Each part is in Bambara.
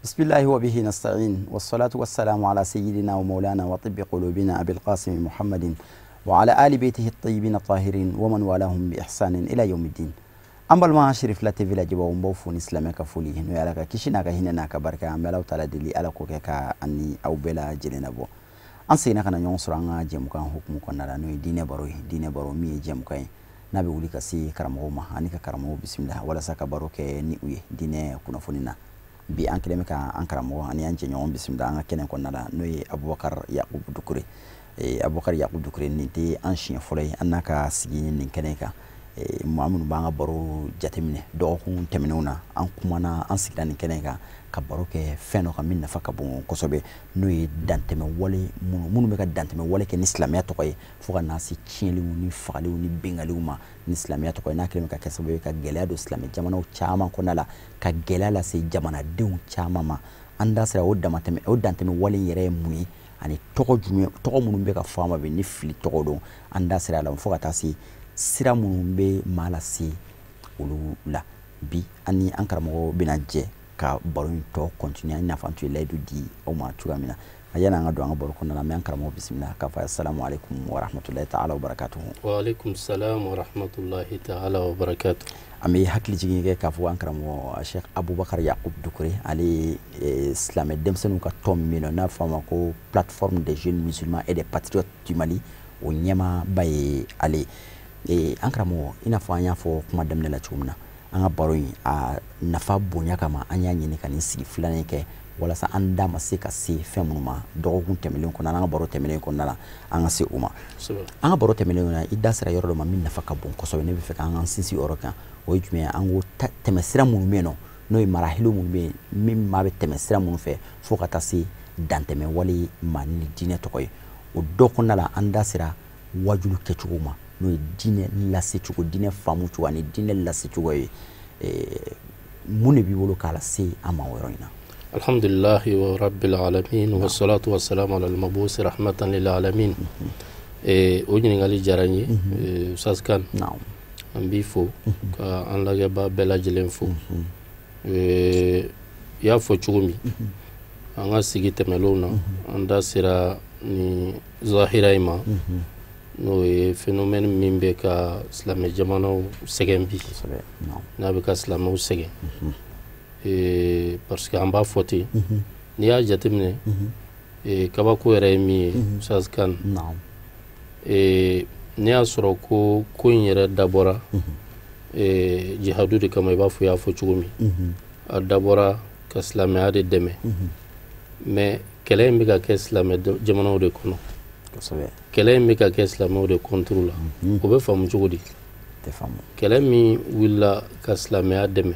بسم الله وبه نستعين، والصلاة والسلام على سيدنا ومولانا وطب قلوبنا أبي القاسم محمد وعلى آل بيته الطيبين الطاهرين ومن والاهم بإحسان إلى يوم الدين. An balima Cherifla TV lajɛbaaw, n b'aw fo ni silamɛ ka foli n'o ye Ala ka kisi n'a ka hinɛ n'a ka barika. An bɛ Alahu taala deli, Ala k'o kɛ ka ani aw bɛɛ lajɛlen labɔ. An seginna ka na ɲɔgɔn sɔrɔ an ka jɛmukan hukumu kɔnɔna la, n'o ye diinɛ baro ye. Diinɛ baro min ye jɛmukan ye n'a bɛ wuli ka se karamɔgɔw ma ani ka karamɔgɔw bisimila walasa ka baro kɛ ni u ye diinɛ kunnafoni na. Bi an kɛlen bɛ ka an karamɔgɔ ani an jɛɲɔgɔn bisimila an ka kɛnɛ kɔnɔna la, n'o ye Abubakar Yakubu Dukure. Abubakar Yakubu Dukure, nin tɛ an siɲɛ fɔlɔ ye an n'a ka sigi nin kɛnɛ kan. Maa minnu b'an ka baro jateminɛ dɔgɔkun tɛmɛnenw na, an kumana, an sigira nin kɛnɛ kan ka baro kɛ fɛn dɔ kan min nafa ka bon kosɛbɛ, n'o ye dantɛmɛ wale minnu bɛ ka dantɛmɛ wale kɛ ni silamɛya tɔgɔ ye, fo ka n'a se tiɲɛliw ni fagaliw ni bengaliw ma ni silamɛya tɔgɔ ye, n'a kɛlen bɛ ka kɛ sababu ye ka gɛlɛya don silamɛ jamanaw caman kɔnɔna la, ka gɛlɛya lase jamanadenw caman ma. An da sera o damatɛmɛ, o dantɛmɛ wale yɛrɛ ye mun ye, ani tɔgɔ jumɛn, tɔgɔ minnu bɛ ka fɔ a ma bi ni fili tɔgɔ don. An da sera a la fo ka taa se sira minnu bɛ maa lase olu la. Bi an ni an karamɔgɔ bɛna jɛ ka baro in tɔ continuer, i n'a fɔ an tun ye layidu di aw ma cogoya min na. A yanni an ka don an ka baro kɔnɔna la, an bɛ an karamɔgɔ bisimila k'a fɔ assalamu alaikum wa rahmatulahi ta'ala wa barakatuhu. Wa alaikum salam wa rahmatulahi ta'ala wa barakatuhu. An bɛ hakili jigin kɛ k'a fɔ an karamɔgɔ Cheikh Abubakar Yakub Dukure, ale ye silamɛ denmisɛnninw ka tɔn min bɛ yen nɔ n'a fɔ a ma ko Plateforme des jeunes musulmans et des patriotes du Mali, o ɲɛmaaba ye ale ye. An karamɔgɔ, i n'a fɔ an y'a fɔ kuma daminɛ la cogo min na, an ka baro in a nafa bonya kama, an y'a ɲini ka nin sigi filanan kɛ walasa an da ma se ka se fɛn minnu ma dɔgɔkun tɛmɛnen kɔnɔna na, an ka baro tɛmɛnen kɔnɔna la, an ka se o ma. An ka baro tɛmɛnen kɔnɔna, i da sera yɔrɔ dɔ ma min nafa ka bon kosɛbɛ, ne bɛ fɛ k'an sinsin o yɔrɔ kan. O ye jumɛn ye? An ko tɛmɛsira minnu bɛ yen nɔ, n'o ye marahiliw minnu bɛ yen, min maa bɛ tɛmɛ sira minnu fɛ fo ka taa se dantɛmɛ wale ma ni diinɛ tɔgɔ ye. O dɔ kɔnɔna la, an da sera wajulu kɛcogo ma, n'o ye diinɛ lase cogo, diinɛ faamu cogo ani diinɛ lase cogo ye. Mun de b'i bolo k'a lase an ma o yɔrɔ in na? Alhamdulillahi wa rabbil alamin, wa salatu wa salam ala al-mabus rahmatan lil alamin. O ɲininkali diyara n ye, Ustaz Kan. An b'i fo ka an lajɛbaa bɛɛ lajɛlen fo. I y'a fɔ cogo min, an ka sigi tɛmɛnlenw na, an da sera ni zahira in ma, n'o ye phénomène min bɛ ka silamɛ jamanaw sɛgɛn bi, n'a bɛ ka silamɛw sɛgɛn, parce que an b'a fɔ ten, n'i y'a jateminɛ, kabako yɛrɛ ye min ye, Ustaz Kan, n'i y'a sɔrɔ ko ko in yɛrɛ dabɔra jihadu de kama, i b'a fɔ i y'a fɔ cogo min, a dabɔra ka silamɛya de dɛmɛ, mais kɛlɛ in bɛ ka kɛ silamɛ jamanaw de kɔnɔ. Kɛlɛ in bɛ ka kɛ silamɛw de contre la. O bɛ faamu cogo di? Kɛlɛ min wulila ka silamɛya dɛmɛ,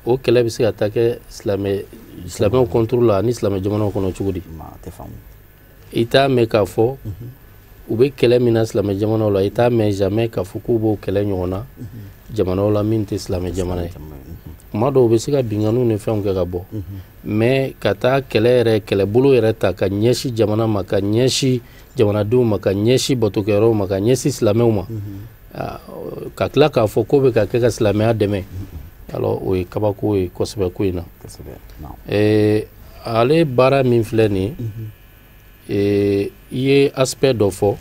o kɛlɛ bɛ se ka taa kɛ silamɛw contre la ani silamɛ jamanaw kɔnɔ cogo di? I t'a mɛn k'a fɔ u bɛ kɛlɛ min na silamɛ jamanaw la, i t'a mɛn jamais k'a fɔ k'u b'o kɛlɛ ɲɔgɔn na jamanaw la min tɛ silamɛ jamana ye. Kuma dɔw u bɛ se ka binkanniw ni fɛnw kɛ ka bɔ, mais ka taa kɛlɛ yɛrɛ, kɛlɛbolo yɛrɛ ta ka ɲɛsin jamana ma, ka ɲɛsin jamanadenw ma, ka ɲɛsin batokɛyɔrɔw ma, ka ɲɛsin silamɛw ma, ka tila k'a fɔ k'o bɛ ka kɛ ka silamɛya dɛmɛ, alors o ye kabako ye kosɛbɛ ko in na. Ale baara min filɛ nin ye, i ye aspect dɔ fɔ,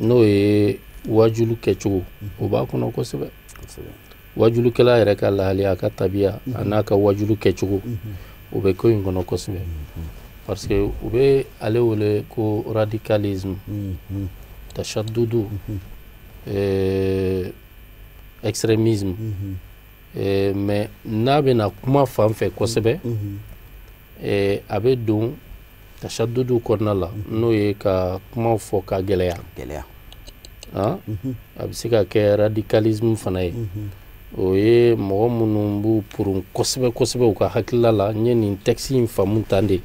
n'o ye wajulu kɛcogo, o b'a kɔnɔ kosɛbɛ. Wajulukɛla yɛrɛ ka lahaliya, a ka tabiya, a n'a ka wajulu kɛcogo, o bɛ ko in kɔnɔ kosɛbɛ, parce que u bɛ ale wele ko radicalisme, tashaddudu, extrémisme, mais n'a bɛna kuma fan fɛ kosɛbɛ, a bɛ don tashaddudu kɔnɔna la, n'o ye ka kuma fɔ ka gɛlɛya. A bɛ se ka kɛ radicalisme fana ye. O ye mɔgɔ minnu b'u poron kosɛbɛ kosɛbɛ u ka hakilila la, n ye nin texte in faamu tan de,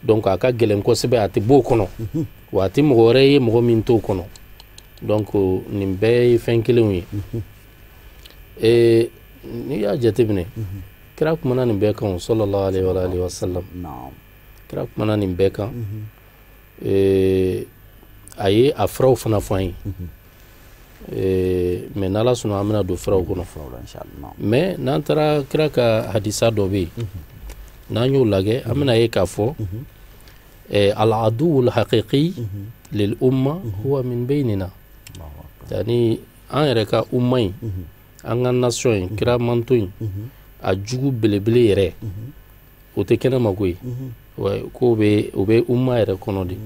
donc a ka gɛlɛn kosɛbɛ, a tɛ b'o kɔnɔ, wa a tɛ mɔgɔ wɛrɛ ye mɔgɔ min t'o kɔnɔ. Donc nin bɛɛ ye fɛn kelenw ye. N'i y'a jateminɛ, kira kumana nin bɛɛ kan, sallallahu alaihi wa sallam. Kira kumana nin bɛɛ kan, a ye a furaw fana fɔ an ye. Mais n'Ala sɔnna, an bɛna don furaw kɔnɔ. Mais n'an taara kira ka hadisa dɔ bɛ yen. N'an y'o lajɛ, an bɛna ye k'a fɔ al-aduwwul haqiqi lil umma huwa min baynina. Yani an yɛrɛ ka umma in, an ka nation in, kira manto in, a jugu belebele yɛrɛ o tɛ kɛnɛma koyi. K'o bɛ o bɛ umma yɛrɛ kɔnɔ de.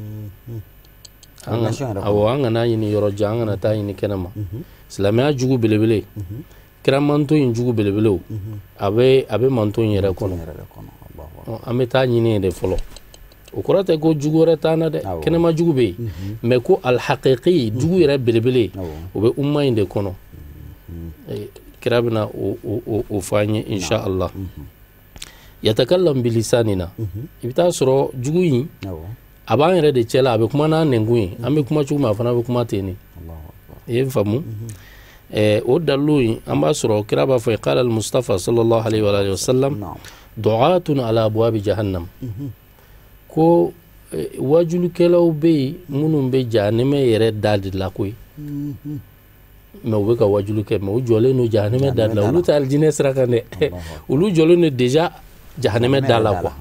Awɔ, an kana ɲini yɔrɔ jan, an kana taa ɲini kɛnɛma. Silamɛya jugu belebele, kira manto in jugu belebelew, a bɛ manto in yɛrɛ kɔnɔ. An bɛ taa ɲini yen de fɔlɔ. O kɔrɔ tɛ ko jugu wɛrɛ t'an na dɛ, kɛnɛma jugu bɛ yen, mais ko alhaqiqi jugu yɛrɛ belebele o bɛ umma in de kɔnɔ. Kira bɛna o fɔ an ye insha Allah. Yatakallam bilisanina, i bɛ taa sɔrɔ jugu in a b'an yɛrɛ de cɛla, a bɛ kuma n'an nɛnkun ye, an bɛ kuma cogo min a fana bɛ kuma ten de. I ye n faamu? O dalilu in an b'a sɔrɔ kira b'a fɔ qala al-Mustafa sallallahu alayhi wa sallam du'atun ala abwabi jahannam, ko wajulikɛlaw bɛ yen minnu bɛ jahanɛmɛ yɛrɛ da de la koyi, mais u bɛ ka wajulu kɛ, mais u jɔlen don jahanɛmɛ da de la, olu tɛ alijinɛ sira kan dɛ, olu jɔlen don déjà jahanɛmɛ da la quoi.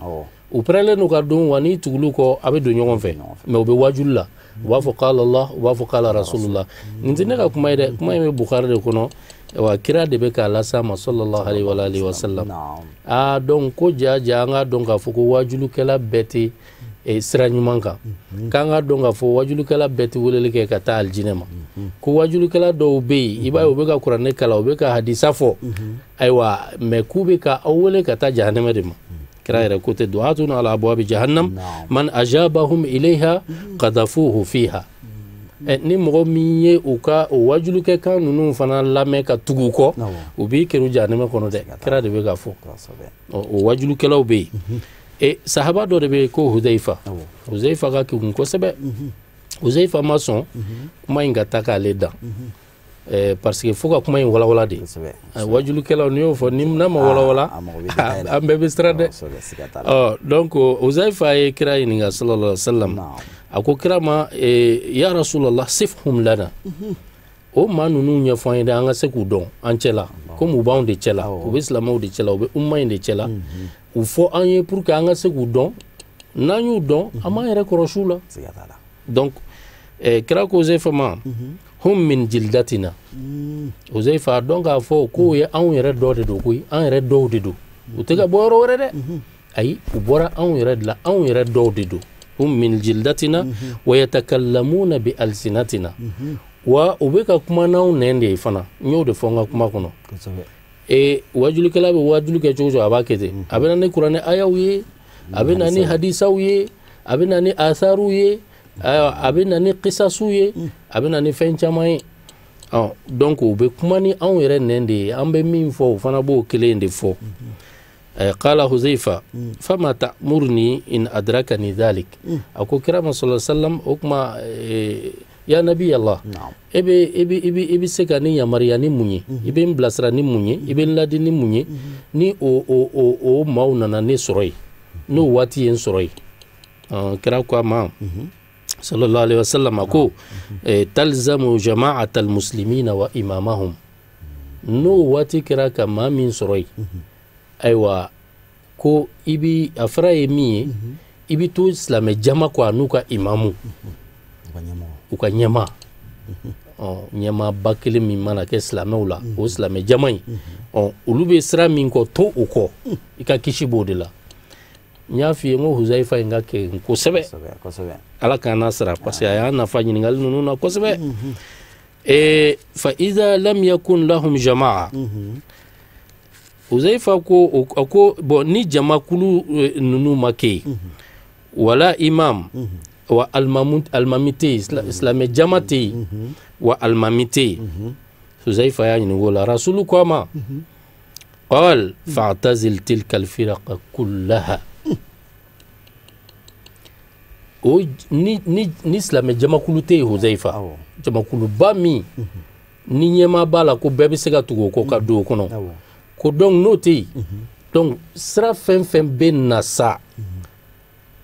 U pɛrɛnlen don ka don, wa n'i tugul'u kɔ a bɛ don ɲɔgɔn fɛ, mais u bɛ wajulu la, u b'a fɔ qala Allah, u b'a fɔ qala Rasulullah. Nin tɛ ne ka kuma ye dɛ, kuma in bɛ Bukhari de kɔnɔ, wa kira de bɛ k'a las'a ma sallallahu alayhi wa sallam. Aa donc ko ja ja an k'a dɔn k'a fɔ ko wajulukɛla bɛɛ tɛ sira ɲuman kan, k'an k'a dɔn k'a fɔ wajulukɛla bɛɛ tɛ weleli kɛ ka taa alijinɛ ma, ko wajulukɛla dɔw bɛ yen i b'a ye u bɛ ka kuranɛ kalan, u bɛ ka hadisa fɔ, ayiwa mais k'u bɛ ka aw wele ka taa jahanɛmɛ de ma. Kira yɛrɛ ko tɛ du'atun ala abwabi jahannam man ajabahum ilayha qadhafuhu fiha. Ni mɔgɔ min ye u ka o wajulukɛ kan ninnu fana lamɛn ka tugu u kɔ, u b'i kɛr'u jahanɛmɛ kɔnɔ dɛ. Kira de bɛ k'a fɔ o wajulukɛlaw bɛ yen. Sahaba dɔ de bɛ yen ko Huzaifa. Huzaifa ka kegun kosɛbɛ. Huzaifa ma sɔn kuma in ka taa k'ale dan, parce que fo ka kuma in walawala de. Wajulukɛlaw n'i y'o fɔ, ni n'a ma walawala an bɛɛ bɛ siran dɛ. Donc Huzaifa ye kira ɲininka sallallahu alaihi wa sallam, a ko kira ma ya Rasulallah sifhum lana, o maa ninnu ɲɛfɔ an ye dɛ, an ka se k'u dɔn an cɛ la, komi u b'anw de cɛ la, u bɛ silamɛw de cɛ la, u bɛ umma in de cɛ la, u fɔ an ye pour que an ka se k'u dɔn, n'an y'u dɔn an b'an yɛrɛ kɔlɔsi u la. Donc kira ko Huzaifa ma hum min jildatina. Huzaifa a dɔn k'a fɔ k'o ye anw yɛrɛ dɔ de don koyi, an yɛrɛ dɔw de don, u tɛ ka bɔ yɔrɔ wɛrɛ dɛ, ayi u bɔra anw yɛrɛ de la, anw yɛrɛ dɔw de don. Hum min jildatina wa yatakallamuna bi alsinatina, wa u bɛ ka kuma n'anw nɛn de ye fana, n y'o de fɔ n ka kuma kɔnɔ. Wajulikɛla bɛ wajulu kɛ cogo cogo a b'a kɛ ten, a bɛ na ni kuranɛ ayaw ye, a bɛ na ni hadisaw ye, a bɛ na ni asaruw ye, a bɛ na ni kisasuw ye, a bɛ na ni fɛn caman ye. Donc u bɛ kuma ni anw yɛrɛ nɛn de ye, an bɛ min fɔ o fana b'o kelen de fɔ. Qala Huzaifa fama ta'murni in adrakani dhalik, a ko kira ma sallallahu alaihi wasallam o kuma ya nabi Allah, e bɛ se ka ne yamaruya ni mun ye, i bɛ n bilasira ni mun ye, i bɛ n ladi ni mun ye, ni o maaw nana ne sɔrɔ yen, n'o waati ye n sɔrɔ yen. Kira ko a ma sallallahu alaihi wasallam, a ko talzamu jama'ata almuslimina wa imamahum, n'o waati kɛra ka maa min sɔrɔ yen, ayiwa ko i bi a fɔra ye min ye, i bi to silamɛ jama kɔ a n'u ka imamu, u ka ɲɛmaa, ɲɛmaaba kelen min mana kɛ silamɛw la, o silamɛ jama in, olu bɛ sira min kɔ, to o kɔ, i ka kisi b'o de la. N y'a f'i ye n ko Huzaifa in ka kɛ kosɛbɛ, Ala k'an n'a sara, parce que a y'an nafa ɲininkali ninnu na kosɛbɛ. Fa iza lam yakun lahum jama'a, Huzaifa ko a ko bon ni jamakulu ninnu ma kɛ yen, wala imam wa alimami tɛ yen, silamɛ jama tɛ yen, wa alimami tɛ yen. Huzaifa y'a ɲininka o la, Rasulu ko a ma qal fa'tazil tilka al-firaqa kullaha, o ni silamɛ jamakulu tɛ yen Huzaifa, jamakuluba min ni ɲɛmaa b'a la ko bɛɛ bɛ se ka tugu o kɔ ka don o kɔnɔ, ko donc n'o tɛ yen, donc sira fɛn fɛn bɛ na sa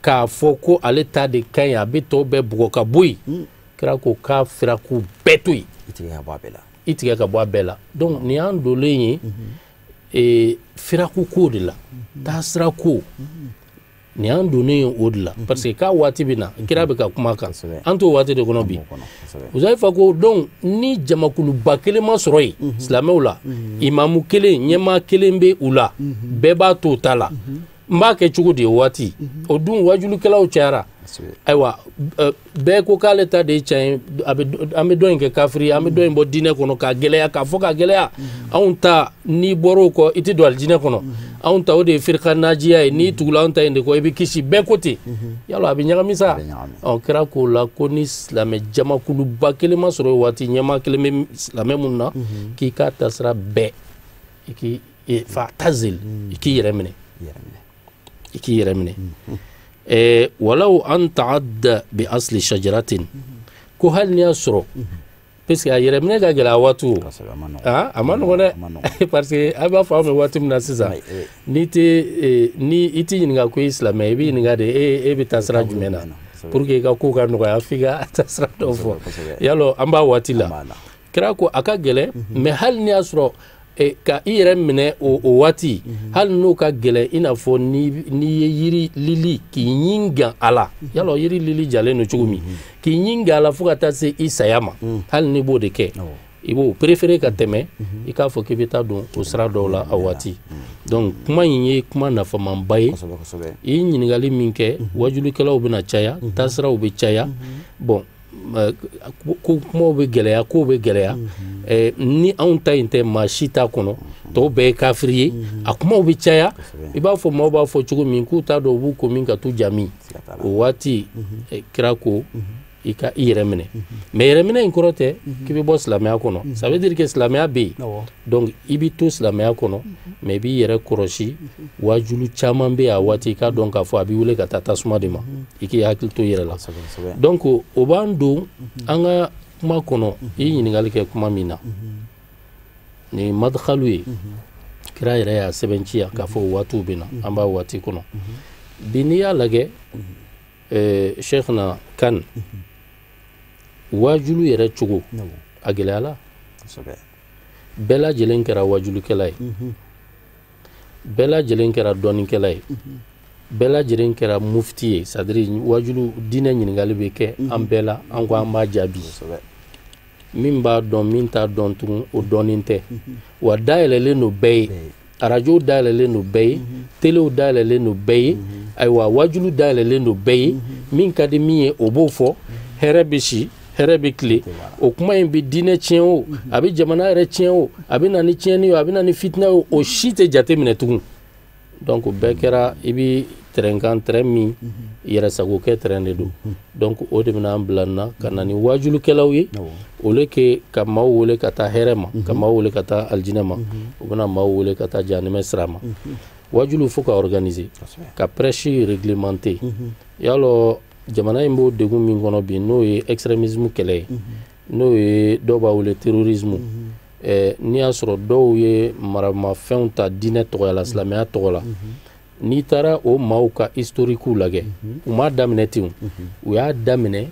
k'a fɔ ko ale ta de ka ɲi, a bɛ tɔw bɛɛ bugɔ ka bɔ yen, kira ko k'a firaku bɛɛ to yen, i tigɛ ka bɔ a bɛɛ la. Donc nin y'an donlen ye firaku ko de la, taasira ko. Nin y'an donnen ye o de la, parce que k'a waati bɛ na, kira bɛ ka kuma kan, an t'o waati de kɔnɔ bi. Uzayifa ko donc ni jamakuluba kelen ma sɔrɔ yen silamɛw la, imamu kelen, ɲɛmaa kelen bɛ u la, bɛɛ b'a to o ta la. N b'a kɛ cogo di o waati? O dun wajulikɛlaw cayara. Ayiwa, bɛɛ ko k'ale ta de ye tiɲɛ ye, an bɛ dɔ in kɛ kafiri, an bɛ dɔ in bɔ diinɛ kɔnɔ k'a gɛlɛya, k'a fɔ k'a gɛlɛya. Anw ta, n'i bɔr'o kɔ i tɛ don alijinɛ kɔnɔ. Anw ta o de ye firika najiya ye, n'i tugula anw ta in de kɔ i bɛ kisi, bɛɛ ko ten. Yala a bɛ ɲagami sa. Ɔ kira k'o la ko ni silamɛ jamakuluba kelen ma sɔrɔ o waati, ɲɛmaa kelen bɛ silamɛ mun na, k'i k'a tasira bɛɛ, i k'i fa tazil, i k'i yɛrɛ minɛ. I k'i yɛrɛ minɛ. Walaw an ta'adda bi asli shajaratin, ko hali n'i y'a sɔrɔ, parce que a yɛrɛ minɛ ka gɛlɛn a waati o, a ma nɔgɔn dɛ, parce que a b'a fɔ an bɛ waati min na sisan, n'i tɛ ni i t'i ɲininka ko i silamɛ, i b'i ɲininka de e bɛ taa sira jumɛn na pour que i ka ko ka nɔgɔya, f'i ka taa sira dɔw fɔ. Yalɔ an b'a waati la, kira ko a ka gɛlɛn, mais hali n'i y'a sɔrɔ ka i yɛrɛ minɛ o waati, hali n'o ka gɛlɛn, i n'a fɔ n'i ye yiri lili k'i ɲin gan a la, yalɔ yiri lili jalen don cogo min, k'i ɲin gan a la fo ka taa se i saya ma, hali n'i b'o de kɛ, i b'o préféré ka tɛmɛ i k'a fɔ k'i bɛ taa don o sira dɔw la a waati. Donc kuma in ye kuma nafamanba ye. I ye ɲininkali min kɛ, wajulikɛlaw bɛna caya, taasiraw bɛ caya, bon ko kumaw bɛ gɛlɛya, kow bɛ gɛlɛya. Ni anw ta in tɛ, maa si t'a kɔnɔ, tɔw bɛɛ ye kafiri ye, a kumaw bɛ caya. I b'a fɔ maaw b'a fɔ cogo min k'u t'a dɔn u b'u ko min ka t'u jami. O waati kira ko i ka i yɛrɛ minɛ. Mais yɛrɛ minɛ in kɔrɔ tɛ k'i bɛ bɔ silamɛya kɔnɔ. Ça veut dire que silamɛya bɛ yen, donc i bɛ to silamɛya kɔnɔ, mais i b'i yɛrɛ kɔlɔsi. Waajulu caman bɛ yen a waati, i k'a dɔn k'a fɔ a b'i wele ka taa tasuma de ma, i k'i hakili to i yɛrɛ la. Donc o b'an don an ka kuma kɔnɔ. I ye ɲininkali kɛ kuma min na, nin ye madkhalu ye, kira yɛrɛ y'a sɛbɛntiya k'a fɔ o waatiw bɛ na, an b'a waati kɔnɔ bi. N'i y'a lajɛ, Cheikhna Kane, waajulu yɛrɛ cogo a gɛlɛyala. Bɛɛ lajɛlen kɛra waajulikɛla ye, bɛɛ lajɛlen kɛra dɔnnikɛla ye, bɛɛ lajɛlen kɛra mufti ye, c'est à dire waajulu diinɛ ɲininkali bɛ kɛ an bɛɛ la, an ko an b'a jaabi. Min b'a dɔn, min t'a dɔn tugun, o dɔnni tɛ. Wa dayɛlɛlen don bɛɛ ye, arajow dayɛlɛlen don bɛɛ ye, telew dayɛlɛlen don bɛɛ ye, ayiwa waajulu dayɛlɛlen don bɛɛ ye. Min ka di min ye o b'o fɔ, hɛrɛ bɛ si, hɛrɛ bɛ tile. O kuma in bɛ diinɛ tiɲɛ o, a bɛ jamana yɛrɛ tiɲɛ o, a bɛ na ni tiɲɛni ye o, a bɛ na ni fitinɛ ye o, o si tɛ jate minɛ tugun. Donc bɛɛ kɛra i bɛ terrain kan, terrain min yɛrɛsago kɛ terrain de don. Donc o de bɛna an bila na ka na ni waajulikɛlaw ye, au lieu que ka maaw wele ka taa hɛrɛ ma, ka maaw wele ka taa alijinɛ ma, u bɛna maaw wele ka taa jahanamɛ sira ma. Waajulu fo ka organiser, ka prêche réglementer. Yalɔ jamana in b'o degun min kɔnɔ bi, n'o ye extrémisme kɛlɛ ye, n'o ye dɔw b'a wele terrorisme. N'i y'a sɔrɔ dɔw ye maramafɛnw ta diinɛ tɔgɔ la, silamɛya tɔgɔ la, n'i taara o maaw ka historique lajɛ, u m'a daminɛ ten, u y'a daminɛ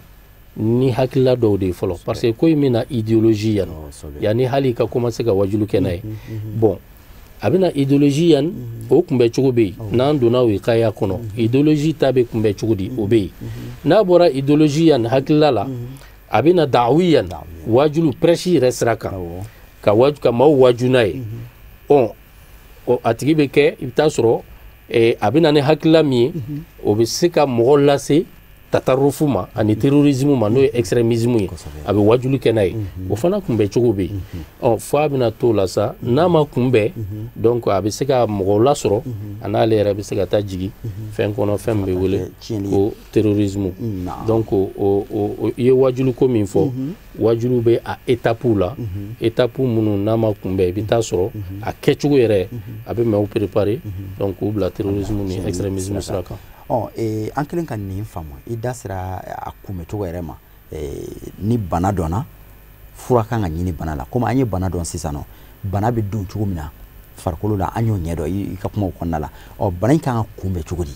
ni hakilila dɔw de ye fɔlɔ, parce que ko in bɛna idéologie yan, yanni hali i ka commencer ka wajulu kɛ n'a ye. Bon, a bɛna idéologie yan, o kunbɛ cogo bɛ yen, n'an donna o kaya kɔnɔ, idéologie ta bɛ kunbɛ cogo di, o bɛ yen. N'a bɔra idéologie yan hakilila la, a bɛna da'awi yan, wajulu prêche yɛrɛ sira kan, ka maaw waju n'a ye. Ɔ a tigi bɛ kɛ, i bɛ taa sɔrɔ a bɛ na ni hakilila min ye, o bɛ se ka mɔgɔ lase tatarufu ma ani terrorisme ma, n'o ye extrémisme ye, a bɛ wajulu kɛ n'a ye. O fana kunbɛ cogo bɛ yen. Ɔ fo a bɛna t'o la sa, n'a ma kunbɛ, donc a bɛ se ka mɔgɔw lasɔrɔ, a n'ale yɛrɛ bɛ se ka taa jigin fɛn kɔnɔ, fɛn min bɛ wele ko terrorisme. Donc o i ye wajulu ko min fɔ, wajulu bɛ a étape la, étape minnu n'a ma kunbɛ, i bɛ taa sɔrɔ a kɛcogo yɛrɛ a bɛ maaw préparer, donc k'u bila terrorisme ni extrémisme sira kan. An kelen ka nin faamu, i da sera a kunbɛcogo yɛrɛ ma. Ni bana dɔnna, fura kan ka ɲini bana la. Komi an ye bana dɔn sisan nɔ, bana bɛ don cogo min na farikolo la, an y'o ɲɛdɔn i ka kumaw kɔnɔna la. Bana in kan ka kunbɛ cogo di,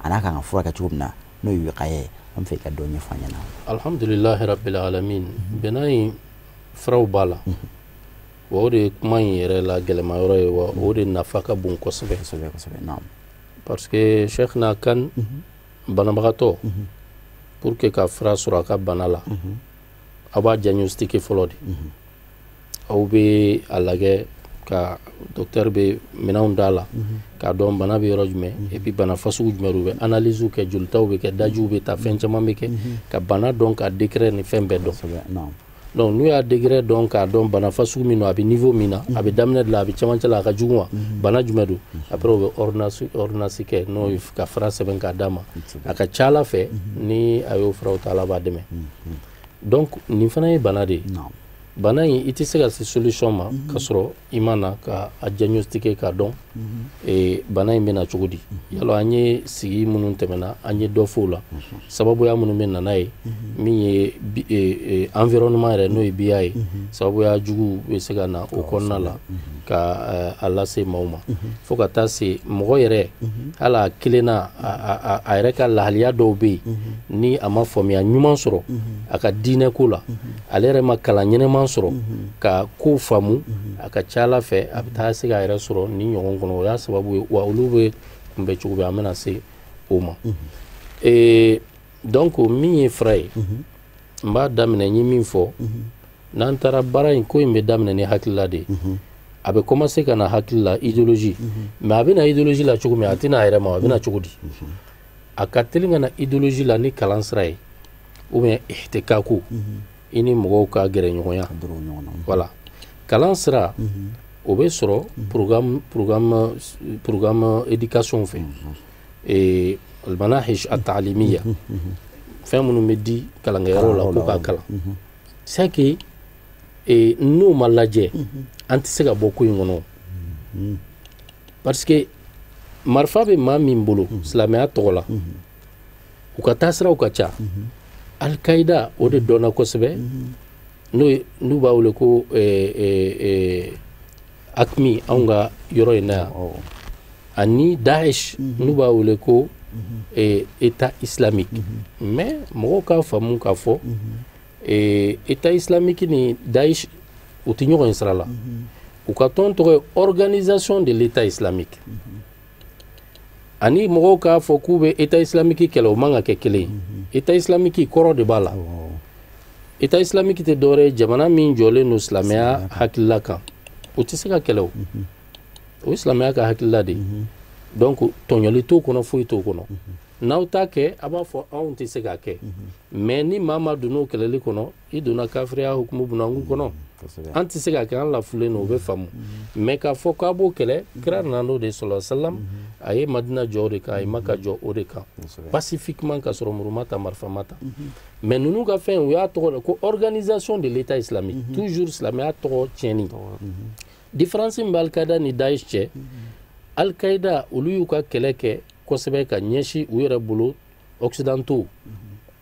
a n'a kan ka furakɛ cogo min na, n'o ye wiqaya ye, an fɛ i ka dɔ ɲɛfɔ an ɲɛna. Alhamdulilahi rabbil alamin. Bana in furaw b'a la. Wa o de ye kuma in yɛrɛ la gɛlɛma yɔrɔ ye, wa o de nafa ka bon kosɛbɛ. Kosɛbɛ, kosɛbɛ, naam. Parce que Cheikhna Kane, banabagatɔ, pour que ka fura sɔrɔ a ka bana la, aw b'a diagnostiquer fɔlɔ de. Aw bɛ a lajɛ ka docteur bɛ minɛnw d'a la k'a dɔn bana bɛ yɔrɔ jumɛn, et puis bana fasugu jumɛn don. U bɛ analyse kɛ, jolitaw bɛ kɛ, dajiw bɛ ta, fɛn caman bɛ kɛ ka bana dɔn, ka degré ni fɛn bɛɛ dɔn. Kosɛbɛ, naam. Donc n'u y'a degré dɔn, k'a dɔn bana fasugu min don, a bɛ niveau min na, a bɛ daminɛ de la, a bɛ cɛmancɛ la, a ka jugu wa, bana jumɛn don. Après u bɛ ordonnance kɛ, n'o ye ka fura sɛbɛn k'a d'a ma. A ka ca Ala fɛ, ni a y'o furaw ta, Ala b'a dɛmɛ. Donc nin fana ye bana de ye. Naam. Bana in, i tɛ se ka se solution ma ka sɔrɔ i ma na ka a diagnostiquer k'a dɔn bana in bɛ na cogo di. Yalɔ an ye sigi minnu tɛmɛna, an ye dɔ fɔ o la, sababuya minnu bɛ na n'a ye, min ye environnement yɛrɛ, n'o ye biya ye, sababuya jugu bɛ se ka na o kɔnɔna la ka a lase maaw ma, fo ka taa se mɔgɔ yɛrɛ hali a kelen na, a yɛrɛ ka lahaliya dɔw bɛ yen, ni a ma faamuya ɲuman sɔrɔ a ka diinɛ ko la, ale yɛrɛ ma kalan ɲɛnɛman sɔrɔ ka ko faamu, a ka ca Ala fɛ a bɛ taa se k'a yɛrɛ sɔrɔ ni ɲɔgɔn kɔnɔ. O y'a sababu ye, wa olu bɛ kunbɛn cogo min, an bɛna se o ma. Donc min ye fura ye, n b'a daminɛ n ye min fɔ, n'an taara baara in ko in bɛ daminɛ ni hakilila de ye. A bɛ commencer ka na hakili la, idéologie. Mais a bɛ na idéologie la cogo min, a tɛna a yɛrɛ ma. A bɛ na cogo di? A ka teli ka na idéologie la ni kalan sira ye, ou bien ihtikaku, i ni mɔgɔw ka gɛrɛ ɲɔgɔnya. Ka dɔrɔn ɲɔgɔn na. Voilà, kalan sira, o bɛ sɔrɔ programme éducation fɛ, almanahij at-ta'limiyya, fɛn minnu bɛ di kalankɛyɔrɔ la ko k'a kalan. C'est que n'o ma lajɛ, an tɛ se ka bɔ ko in kɔnɔ, parce que marifa bɛ maa min bolo silamɛya tɔgɔ la, u ka taasiraw ka ca. Al-Qaïda, o de dɔnna kosɛbɛ, n'o ye n'u b'a wele ko AQMI anw ka yɔrɔ in na yan, ani Daesh, n'u b'a wele ko État islamique. Mais mɔgɔw k'a faamu k'a fɔ État islamique ni Daesh, u tɛ ɲɔgɔn ye sira la. U ka tɔn tɔgɔ ye Organisation de l'État islamique. Ani mɔgɔw k'a fɔ k'u bɛ État islamique kɛlɛ, o man ka kɛ kelen ye. État islamique kɔrɔ de b'a la. État islamique tɛ dɔwɛrɛ ye, jamana min jɔlen don silamɛya hakilila kan, o tɛ se ka kɛlɛ. O o ye silamɛya ka hakilila de ye. Donc tɔɲɔli t'o kɔnɔ, foyi t'o kɔnɔ. N'aw t'a kɛ, a b'a fɔ anw tɛ se k'a kɛ. Mais ni maa ma donna o kɛlɛli kɔnɔ, i donna kafiriya hukumu bunakun kɔnɔ. An tɛ se k'a kɛ, an lafulen don, o bɛ faamu. Mais k'a fɔ k'a b'o kɛlɛ, kira nana n'o de ye, sɔlɔ salam, a ye Madina jɔ o de kan, a ye Maka jɔ o de kan, pacifiquement, ka sɔrɔ muru ma ta, marifa ma ta. Mais ninnu ka fɛn, u y'a tɔgɔ ko Organisation de l'État islamique, toujours silamɛya tɔgɔ tiɲɛni. Différence min bɛ Al-Qaïda ni Daesh cɛ, Al-Qaïda, olu y'u ka kɛlɛ kɛ kosɛbɛ ka ɲɛsin u yɛrɛ bolo occidentaux,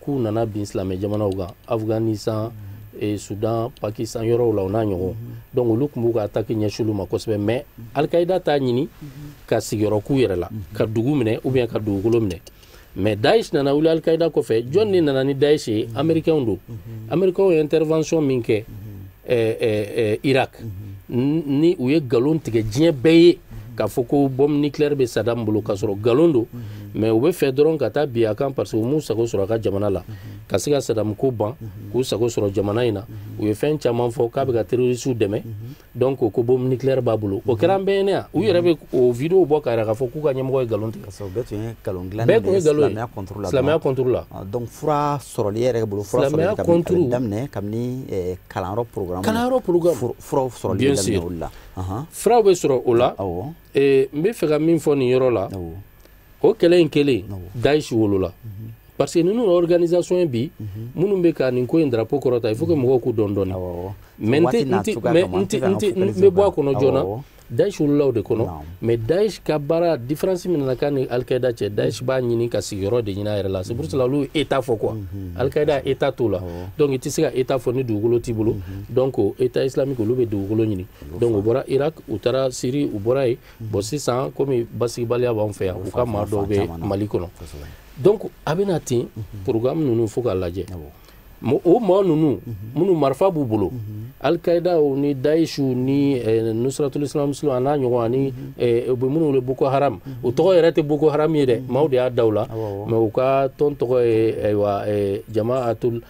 k'u nana bin silamɛ jamanaw kan, Afghanistan, Soudan, Pakistan yɔrɔw la, o n'a ɲɔgɔn. Donc olu tun b'u ka attaque ɲɛsin olu ma kosɛbɛ. Mais Al-Qaïda t'a ɲini ka sigiyɔrɔ k'u yɛrɛ la, ka dugu minɛ ou bien ka dugukolo minɛ. Mais Daesh nana wuli Al-Qaïda kɔfɛ. Jɔn de nana ni Daesh ye? Américains don. Américains ye intervention min kɛ Irak, ni u ye nkalon tigɛ diɲɛ bɛɛ ye k'a fɔ ko bombe nucléaire bɛ Saddam bolo, k'a sɔrɔ nkalon don. Mais u bɛ fɛ dɔrɔn ka taa bin a kan, parce que u m'u sago sɔrɔ a ka jamana la, ka se ka Saddam ko ban, k'u sago sɔrɔ jamana in na. U ye fɛn caman fɔ k'a bɛ ka terroristes dɛmɛ, donc ko bombe nucléaire b'a bolo. O kɛra an bɛɛ ɲɛna yan. U yɛrɛ bɛ o vidéo bɔ k'a jira k'a fɔ k'u ka ɲɛmɔgɔ ye nkalon tigɛ. Bɛɛ tun ye nkalon dilan. Bɛɛ tun ye nkalon ye silamɛya contre la. Silamɛya contre la. Donc fura sɔrɔli yɛrɛ bolo, fura silamɛya sɔrɔli contre daminɛ kabini kalanyɔrɔ programme. Kalanyɔrɔ programme. Furaw sɔrɔli Bien daminɛ sûr. o la. Furaw bɛ sɔrɔ o la. N bɛ fɛ ka min fɔ nin yɔrɔ la, o kɛlɛ in kɛlen, Daesh wolola, parce que ninnu organisation ye bi minnu bɛ ka nin ko in drapeau kɔrɔta, il faut que mɔgɔw k'u dɔn dɔɔni. Mais n tɛ n tɛ mais n tɛ n tɛ n bɛ bɔ a kɔnɔ joona. Daesh wolola o de kɔnɔ. Mais Daesh ka baara, différence min nana k'a ni Al-Qaïda cɛ, Daesh b'a ɲini ka sigiyɔrɔ de ɲini a yɛrɛ la. C'est pour cela olu ye État fɔ quoi. Al-Qaïda, État t'o la. Donc i tɛ se ka État fɔ ni dugukolo t'i bolo. Donc État islamique, olu bɛ dugukolo ɲini. Donc u bɔra Irak, u taara Syrie, u bɔra yen. Bon, sisan komi basigibaliya b'anw fɛ yan, u ka maa dɔw bɛ Mali kɔnɔ. Donc a bɛna ten, programme ninnu fo k'a lajɛ. O maa ninnu minnu marifa b'u bolo, Al-Qaïda ni Daesh ni Nusratul Islam a n'a ɲɔgɔn, ani u bɛ minnu wele Boko Haram, o tɔgɔ yɛrɛ tɛ Boko Haram ye dɛ, maaw de y'a da u la, mais u ka tɔn tɔgɔ ye ayiwa Jama'atul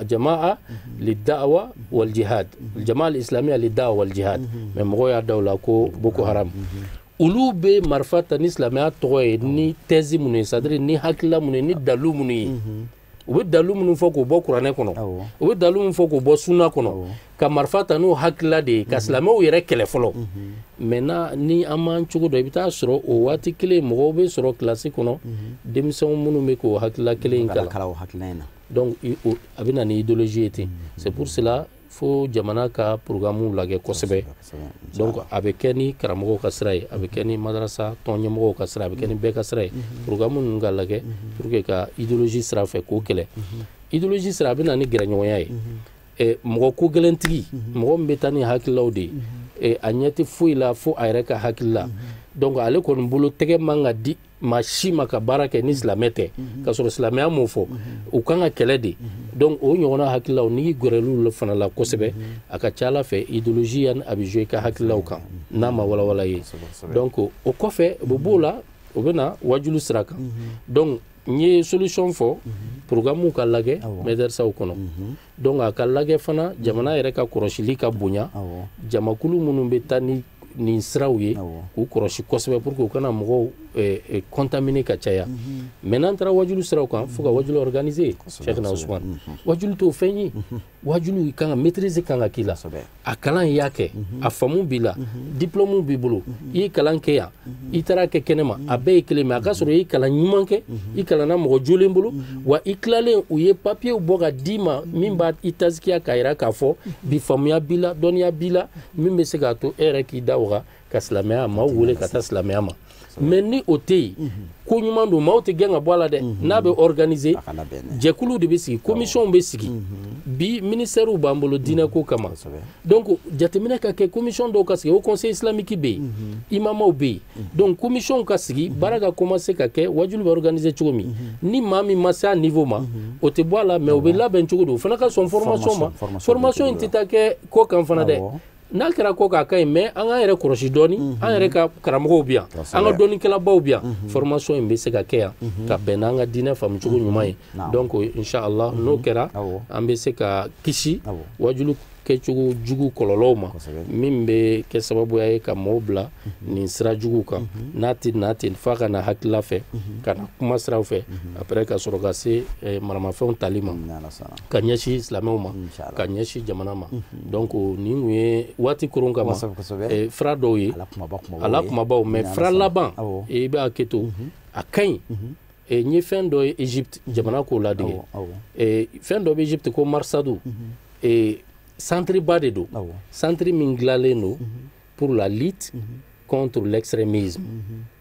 Jama'a lid-da'wa wal jihad, Jama'a al-Islamiyya lid-da'wa wal jihad, mais mɔgɔw y'a da u la ko Boko Haram. Olu bɛ marifa ta ni silamɛya tɔgɔ ye, ni thèse minnu ye, c'est à dire ni hakilila minnu ye, ni dalu minnu ye, u bɛ dalu minnu fɔ k'o bɔ kuranɛ kɔnɔ, u bɛ dalu minnu fɔ k'o bɔ sunna kɔnɔ, ka marifa ta n'o hakilila de ye ka silamɛw yɛrɛ kɛlɛ fɔlɔ. Maintenant ni an m'an cogo dɔn, i bɛ taa sɔrɔ o waati kelen mɔgɔw bɛ sɔrɔ kilasi kɔnɔ, denmisɛnw minnu bɛ k'o hakilila kelen in kalan. Donc a bɛ na ni idéologie ye ten. C'est pour cela fo jamana ka programme lajɛ kosɛbɛ. Donc a bɛ kɛ ni karamɔgɔw ka sira ye, a bɛ kɛ ni madarasa tɔn ɲɛmɔgɔw ka sira ye, a bɛ kɛ ni bɛɛ ka sira ye. Programme ninnu ka lajɛ pour que ka idéologie sira fɛ k'o kɛlɛ. Idéologie sira a bɛ na ni gɛrɛɲɔgɔnya ye. Mɔgɔ ko gɛlɛntigi, mɔgɔ min bɛ taa ni hakililaw de ye, a ɲɛ tɛ foyi la fo a yɛrɛ ka hakilila. Donc ale kɔni bolo tɛgɛ man ka di maa si ma ka baara kɛ ni silamɛ tɛ, k'a sɔrɔ silamɛya m'o fɔ, u kan ka kɛlɛ de. Donc o ɲɔgɔnna hakililaw, n'i gɛrɛl'u fana la kosɛbɛ, a ka ca ala fɛ idéologie yan a bɛ jouer i ka hakililaw kan n'a ma walawala ye. Donc o kɔfɛ u bɛ b'o la, u bɛ na wajulu sira kan. Donc n ye solution fɔ, programme ka lajɛ madrasaw kɔnɔ. Donc a ka lajɛ fana jamana yɛrɛ ka kɔlɔsili ka bonya, jamakulu minnu bɛ taa ni nin siraw ye k'u kɔlɔsi kosɛbɛ pour que u kana mɔgɔw contaminer ka caya. Mais n'an taara wajulu siraw kan, fo ka wajulu organiser. Cheikhna Ousmane, wajulu t'o fɛn ye. Wajulu kan ka maîtriser, kan ka k'i la, a kalan i y'a kɛ, a faamu b'i la, diplôme b'i bolo, i ye kalan kɛ yan, i taara kɛ kɛnɛma, a bɛɛ ye kelen. Mais a ka sɔrɔ i ye kalan ɲuman kɛ, i kalanna mɔgɔ jolen bolo, wa i tilalen u ye papier bɔ ka d'i ma min b'a i tasikiya k'a yira k'a fɔ bi faamuya b'i la, dɔnniya b'i la, min bɛ se k'a to e yɛrɛ k'i da waga ka silamɛya maaw wele ka taa silamɛya ma. Mais ni o tɛ yen, ko ɲuman don, maaw tɛ gɛn ka bɔ a la dɛ. N'a bɛ organiser, jɛkuluw de bɛ sigi, commission bɛ sigi. Bi ministères b'an bolo diinɛ ko kama. Donc jateminɛ ka kɛ, commission dɔw ka sigi, o conseil islamique bɛ yen, imamaw bɛ yen. Donc commission ka sigi, baara ka commencer ka kɛ, wajulu bɛ organiser cogo min, ni maa min ma se a niveau ma, o tɛ bɔ a la, mais o bɛ labɛn cogo di, o fana ka sɔn formation ma. Formation in tɛ taa kɛ kɔ kan fana dɛ. N'a kɛra kɔ k'a ka ɲi, mais an k'an yɛrɛ kɔlɔsi dɔɔni, an yɛrɛ ka karamɔgɔw bɛ yan, an ka dɔnnikɛlabaw bɛ yan, formation in bɛ se ka kɛ yan ka bɛn n'an ka diinɛ faamucogo ɲuman ye. Donc inshallah n'o kɛra, an bɛ se ka kisi wajulu kɛcogo jugu kɔlɔlɔw ma, min bɛ kɛ sababuya ye ka maaw bila nin sira jugu kan, n'a tɛ na ten f'a ka na hakilila fɛ, ka na kuma siraw fɛ, après ka sɔrɔ ka se maramafɛnw tali ma ka ɲɛsin silamɛw ma, ka ɲɛsin jamana ma. Donc nin kun ye waati koron kama fura dɔw ye, a la kumabaw, mais fura laban i b'a kɛ to a ka ɲi. N ye fɛn dɔ ye Egypte jamana k'o ladege, fɛn dɔ bɛ Egypte ko Marsadu, centre ba de don, centre min dilanlen don pour la lutte contre l'extrémisme,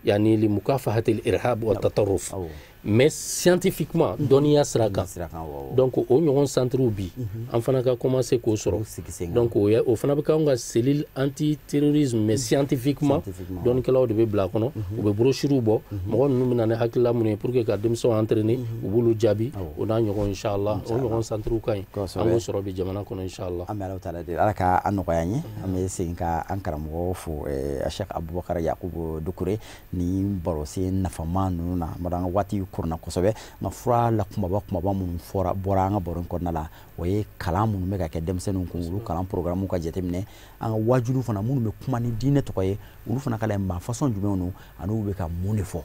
yani li mukafahati al-irhab wa tatarruf, mais scientifiquement dɔnniya sira kan. Donc o ɲɔgɔn centre bi an fana ka commencer k'o sɔrɔ. Donc o fana bɛ k'anw ka cellule anti terrorisme, mais scientifiquement dɔnnikɛlaw de bɛ bila a kɔnɔ, u bɛ brochure bɔ, mɔgɔ ninnu bɛ na ni hakilila minnu ye pour que ka denmisɛnw entraîner, u b'olu jaabi, o n'a ɲɔgɔn inshallah. O ɲɔgɔn centre ka ɲi, an k'o sɔrɔ bi jamana kɔnɔ inshallah. An bɛ Ala taala deli, Ala ka an nɔgɔya an ye. An bɛ segin ka an karamɔgɔ fo, Cheikh Aboubacar Yacoub Doucouré, ni barosen nafama ninnu na. An ka waati korona kosɛbɛ, nka fura la kumaba kumaba minnu fɔra bɔra an ka baro in kɔnɔna la, o ye kalan minnu bɛ ka kɛ denmisɛnninw kun, olu kalan programme ka jateminɛ, an ka wajulu fana minnu bɛ kuma ni diinɛ tɔgɔ ye, olu fana ka lajɛ maa façon jumɛnw don ani u bɛ ka mun de fɔ,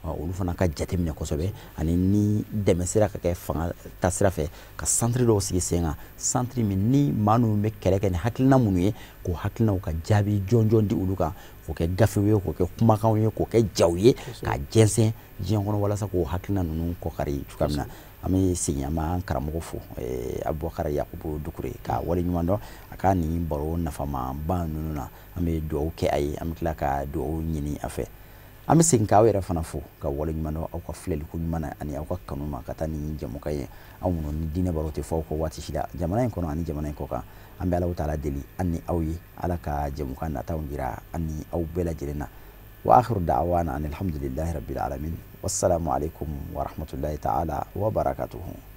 olu fana ka jateminɛ kosɛbɛ. Ani ni dɛmɛ sera ka kɛ fanga ta sira fɛ ka centre dɔw sigi sen kan, centre min ni maa ninnu bɛ kɛlɛ kɛ ni hakilina minnu ye, k'o hakilinaw ka jaabi jɔnjɔn di olu kan, k'o kɛ gafew ye, k'o kɛ kumakanw ye, k'o kɛ jaw ye, k'a jɛnsɛn diɲɛ kɔnɔ walasa k'o hakilina ninnu kɔkari cogoya min na. An bɛ segin an b'an karamɔgɔ fo, Aboubacar Yacoub Doucouré, ka waleɲuman dɔn a ka nin baro nafamaba ninnu na. An bɛ dugawu kɛ a ye, an bɛ tila ka dugawu ɲini a fɛ. An bɛ segin k'aw yɛrɛ fana fo ka waleɲuman dɔn aw ka filɛliko ɲuman na ani aw ka kanu ma ka taa ni jɛmukan ye, aw minnu ni diinɛ baro tɛ fɔ aw kɔ waati si la, jamana in kɔnɔ ani jamana in kɔ kan. An bɛ Alahu taala deli an ni aw ye, Ala ka jɛmukan nataw jira an ni aw bɛɛ lajɛlen na. Wa akhiru da'wana anil hamdulillahi rabbil alamin. Wassalamu alaikum wa rahmatullahi ta'ala wa barakatuhu.